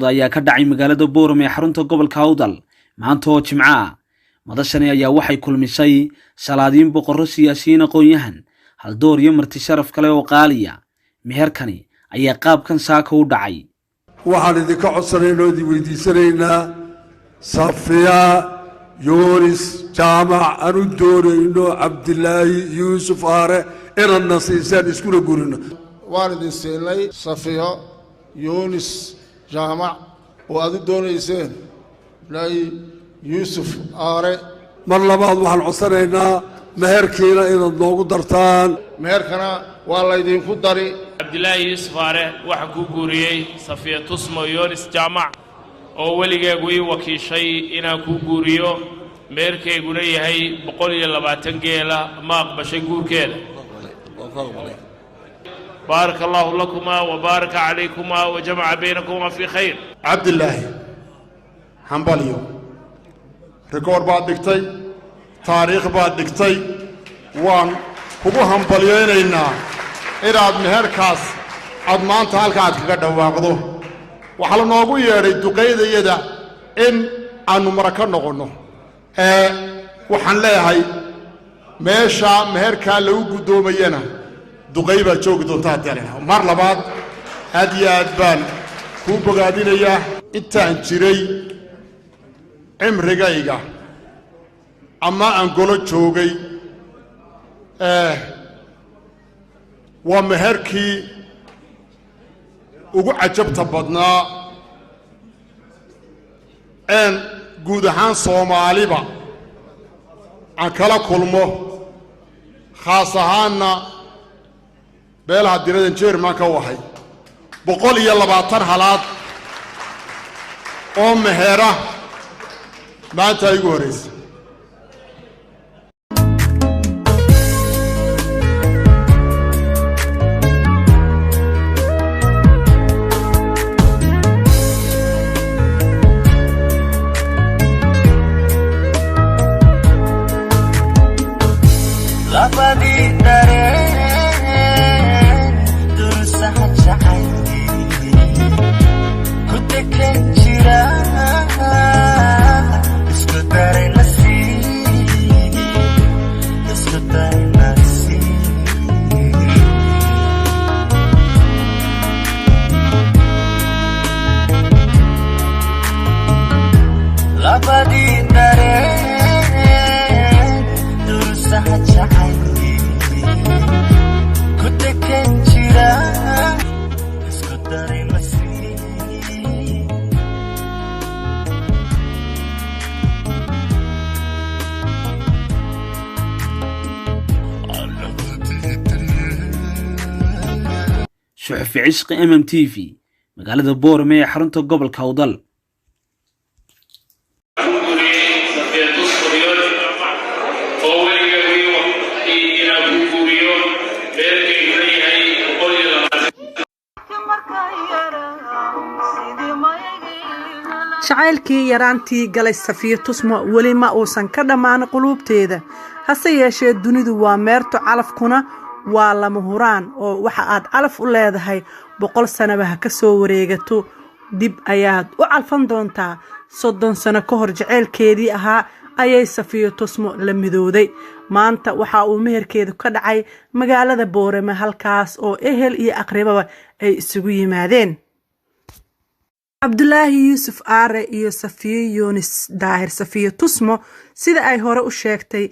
Ayaa ka dhacay magaalada Boorame ee xarunta gobolka Awdal maanta oo Jimco ah. Madashani ayaa waxay kulmisay salaadiin, boqorro, siyaasiyiin, aqoon-yahan, haldoor iyo marti sharaf kale oo qaaliya. Meherkani ayaa qaabkan saaka u dhacay. Waxaan idinka codsanaynoo idin weydiisanaynaa Safiya Yunis Jaamac aan u doonayno Cabdilaahi Yuusuf Aare inaadna siisaan, iskuna gurino. Waan idin siinay Safiyo Yunis Jaamac oo aad u doonayseen Cabdilaahi Yuusuf Aare. Mar labaad waxaan codsanaynaa meherkiina inaad noogu dartaan. Meherkana waa laydinku dari. Cabdilaahi Yuusuf Aare, waxaan kuu guuriyey Safiya Tusmo Yunis Jaamac oo weligeegu ii wakiishay inaan kuu guuriyo, meherkeyguna yahay 120 geela. Ma aqbashay guurkeeda? Baaraka allaahu lakumaa wa baaraka calaykumaa wa jamaca baynakumaa fii khayr. Cabdilaahi, hambalyo. Rikoor baad dhigtay, taariikh baad dhigtay. Waan kugu hambalyaynaynaa inaad meherkaas aad maanta halka aad kaga dhawaaqdo. Waxaa la noogu yeedhay duqaydayada in aannu mara ka noqonno. Waxaan leeyahay, meesha meherkaa lagu guddoomayana duqay baa joogi doonta haddii ala. Mar labaad aad iyo aad baan kuu bogaadinayaa. Intaan jiray cimrigayga ama aan golo joogay, waa meherkii ugu cajabta badnaa een guud ahaan Soomaaliba aan kala kulmo, khaas ahaanna beelaha diradan chairman ka u ahay. 120 halaad oo mehera maanta igu horraysa. Labadii dareen dulsaha jacaylkii ku dekan jira, isku daray nasiib, isku daray nasiib. Labadii dareen dulsaha jacaylkii ku dekan jira, isku daray nasiib. Suxufi Cishqi, MMTV, magaalada Boorame ee xarunta gobolka Awdal. Kuu guuriyey Safiya Tusmo Yunis oo weligeegu ii wakiishay inaan kuu guuriyo, meherkeyguna yahay 120. Jacaylkii yaraantii galay Safiyo Tusmo weli ma uusan ka dhammaan quluubteeda. Hase yeeshee, dunidu waa meerto, calafkuna waa lama huraan, oo waxa aad calaf u leedahay 100 sanaba ha ka soo wareegato, dib ayaad u calfan doontaa. 30 sano ka hor jaceylkeedii ahaa ayay Safiyo Tusmo la midooday. Maanta waxa uu meherkeedu ka dhacay magaalada Boorame, halkaas oo ehel iyo aqribaba ay isugu yimaadeen. Cabdulaahi Yuusuf Aare iyo Safiyo Yunis Daahir, Safiyo Tusmo, sida ay hore u sheegtay,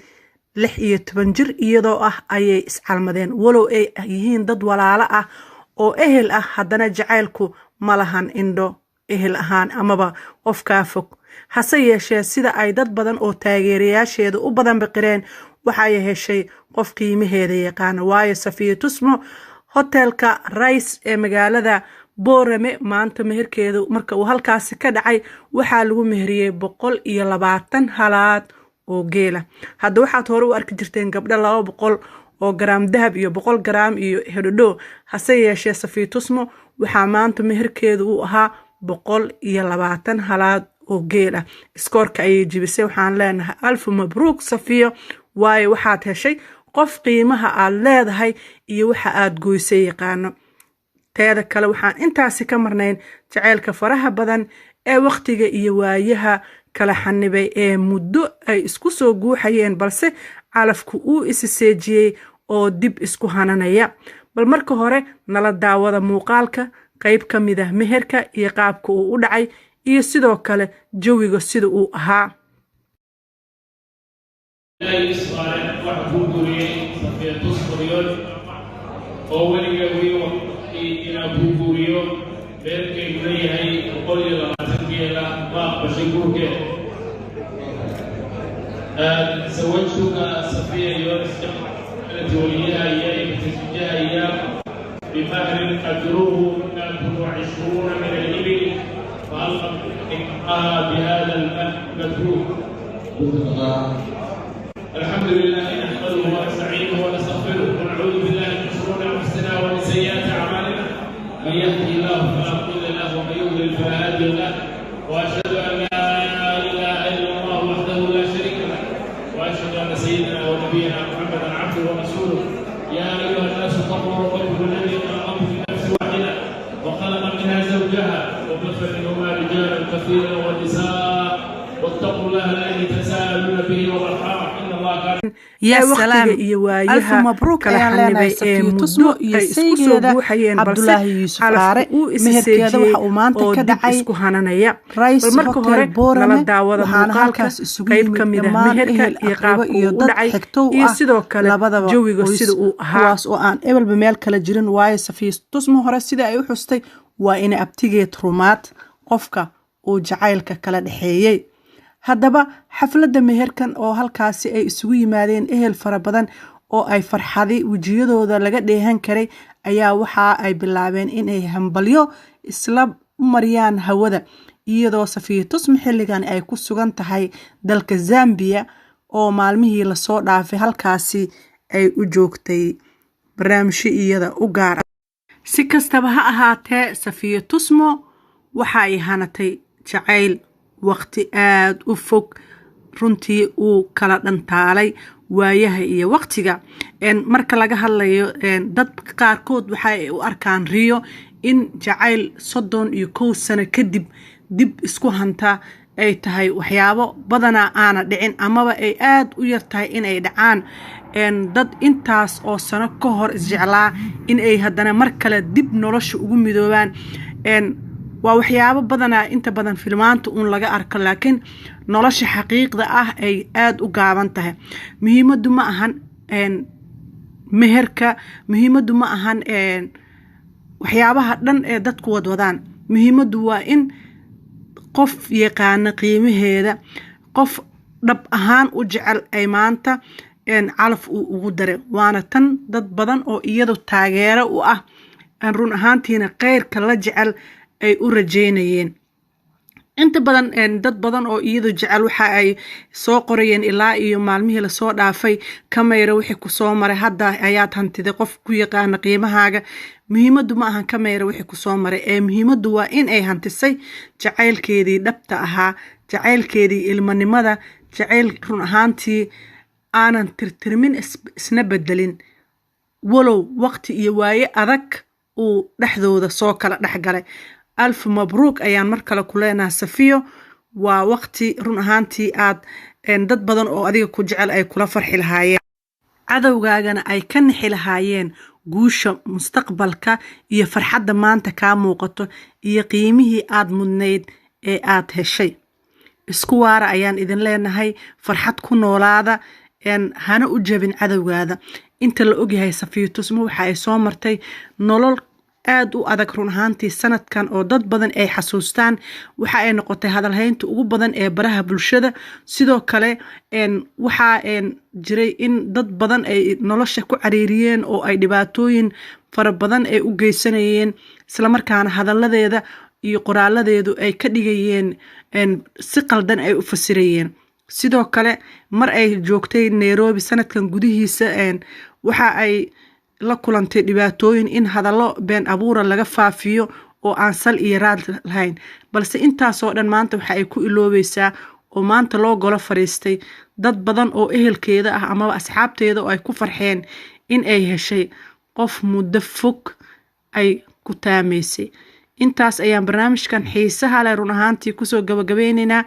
16 jir iyadoo ah ayay iscalmadeen. Walow ay yihiin dad walaalo ah oo ehel ah, haddana jacaylku ma lahan indho ehel ahaan amaba qofkaa fog. Hase yeeshee, sida ay dad badan oo taageerayaasheeda u badan biqireen, waxay heshay qof qiimaheeda yaqaano, waayo Safiyo Tusmo hotelka Rice ee magaalada Boorame maanta meherkeedu marka uu halkaasi ka dhacay, waxaa lagu meheriyey 120 halaad oo geela. Hadda waxaad hore u arki jirteen gabdho 200 oo garaam dahab iyo 100 garaam iyo hedhodho. Hase yeeshee, Safiyo Tusmo waxaa maanta meherkeedu uu ahaa 120 halaad oo geel ah. Iskoorka ayay jibisay. Waxaan leenahay alfu mabruuk, Safiyo, waayo waxaad heshay qof qiimaha aad leedahay iyo waxa aad goysay yaqaano. Teeda kale, waxaan intaasi ka marnayn jaceylka faraha badan ee wakhtiga iyo waayaha kala xanibay ee muddo ay isku soo guuxayeen, balse calafku uu isi seejiyey oo dib isku hananaya. Bal marka hore nala daawada muuqaalka qayb ka mid ah meherka iyo qaabka uu u dhacay iyo sidoo kale jawiga sida uu ahaa. Yuusuf Aare, waxaan kuu guuriyey Safiya Tusmo Yoonis oo weligeegu ii wakiishay inaan kuu guuriyo, meherkeyguna yahay 120 geela. Ma aqbashay guurkeeda? زوجتك صفية يونس التي وليها إياي بتزويجها إياه بمهر قدره 120 من الإبل، فهل قبلتها بهذا المهر المذكور؟ الحمد لله نحمده ونستعينه ونستغفره ونعوذ بالله من شرور انفسنا ومن سيئات اعمالنا، من يهده الله فلا مضل له ومن يضلل فلا هادي له، واشهد ان لا اله الا الله وحده لا شريك له، واشهد ان سيدنا ونبينا محمدا عبده ورسوله. يا ايها الناس اتقوا ربكم الذي خلقكم من نفس واحده وخلق منها زوجها وبث منهما رجالا كثيرا ونساء، واتقوا الله الذي تساءلون به والارحام ان الله كان يا ee سلام wakhtiga iyo ألف waayaha مبروك kala ayaan leenahay xanibay ee Safiyo muddo Tusmo iyo ay isku soo saygeeda guuxayeen, balse Cabdulaahi Yuusuf Aare. calafku uu isi Meherkeeda seejiyey waxa uu maanta oo ka dib dhacay isku hananaya. Rice Bal marka Hotel hore Boorame, nala daawada waxaana muuqaalka halkaas isugu qayb yimid ka mid ah dhammaan meherka ehel, iyo aqribo qaabka iyo uu u dad dhacay xigtow iyo ah sidoo kale labadaba jawiga qoys, sida uu ahaa. Kuwaas oo aan ebelba meel kala jirin, waayo Safiyo Tusmo hore sida ay u xustay waa inay abtigeed rumaad qofka uu jacaylka kala dhexeeyey. Haddaba xafladda meherkan oo halkaasi ay isugu yimaadeen ehel fara badan oo ay farxadi wejiyadooda laga dheehan karay ayaa waxa ay bilaabeen inay hambalyo isla mariyaan hawada, iyadoo Safiyo Tusmo xilligan ay ku sugan tahay dalka Zambiya oo maalmihii lasoo dhaafay halkaasi ay u joogtay barnaamijyo iyada u gaar ah. Si kastaba ha ahaatee, Safiyo Tusmo waxa ay hanatay jacayl waqti aada u fog runtii uu kala dhantaalay waayaha iyo waqtiga. Marka laga hadlayo, dad qaarkood waxa ay u arkaan riyo in jacayl 31 sano kadib dib isku hanta ay tahay waxyaabo badanaa aana dhicin amaba ay aada u yar tahay inay dhacaan, dad intaas oo sano ka hor isjeclaa in ay haddana mar kale dib nolosha ugu midoobaan. Waa waxyaabo badanaa inta badan filmaanta uun laga arko, laakiin nolosha xaqiiqda ah ay aada u gaaban tahay. Muhiimaddu ma ahan meherka, muhiimaddu ma ahan waxyaabaha dhan ee dadku wadwadaan. Muhiimaddu waa in qof yaqaana qiimaheeda, qof dhab ahaan u jecel ay maanta calaf uu ugu daray. Waana tan dad badan oo iyadu taageero u ah, run ahaantiina kheyrka la jecel, ay u rajeynayeen. Inta badan dad badan oo iyadu jecel waxa ay soo qorayeen ilaa iyo maalmihii lasoo dhaafay: "Kamayra wixii kusoo maray, hadda ayaad hantiday qof ku yaqaana qiimahaaga." Muhiimaddu ma ahan kamayra wixii kusoo maray, ee muhiimaddu waa in ay hantisay jacaylkeedii dhabta ahaa, jacaylkeedii ilmanimada, jacayl run ahaantii aanan tirtirmin isna bedelin, walow waqti iyo waaye adag uu dhexdooda soo kala dhexgalay. Alf mabruuk ayaan mar kale ku leenahay Safiyo. Waa waqti run ahaantii aad dad badan oo adiga ku jecel ay kula farxi lahaayeen, cadowgaagana ay ka nixi lahaayeen guusha mustaqbalka iyo farxadda maanta kaa muuqato iyo qiimihii aad mudnayd ee aad heshay. Isku waara ayaan idin leenahay, farxad ku noolaada, hana u jabin cadowgaada. Inta la ogyahay, Safiyo Tusmo waxa ay soo martay nolol aada u adag run ahaantii sanadkan oo dad badan ay xasuustaan. Waxa ay noqotay hadalhaynta ugu badan ee baraha bulshada. Sidoo kale waxaa jiray in dad badan ay nolosha ku cariiriyeen oo ay dhibaatooyin fara badan ay u geysanayeen, islamarkaana hadalladeeda iyo qoraaladeedu ay ka dhigayeen si qaldan ay u fasirayeen. Sidoo kale mar ay joogtay Nairobi sanadkan gudihiisa, waxa ay la kulantay dhibaatooyin in hadallo been abuura laga faafiyo oo aan sal iyo raad lahayn. Balse intaasoo dhan maanta waxa ay ku iloobeysaa oo maanta loo golo fadhiistay dad badan oo ehelkeeda ah amaba asxaabteeda oo ay ku farxeen in ay heshay qof muddo fog ay ku taamaysay. Intaas ayaan barnaamijkan xiisaha leh run ahaantii kusoo gabagabeyneynaa.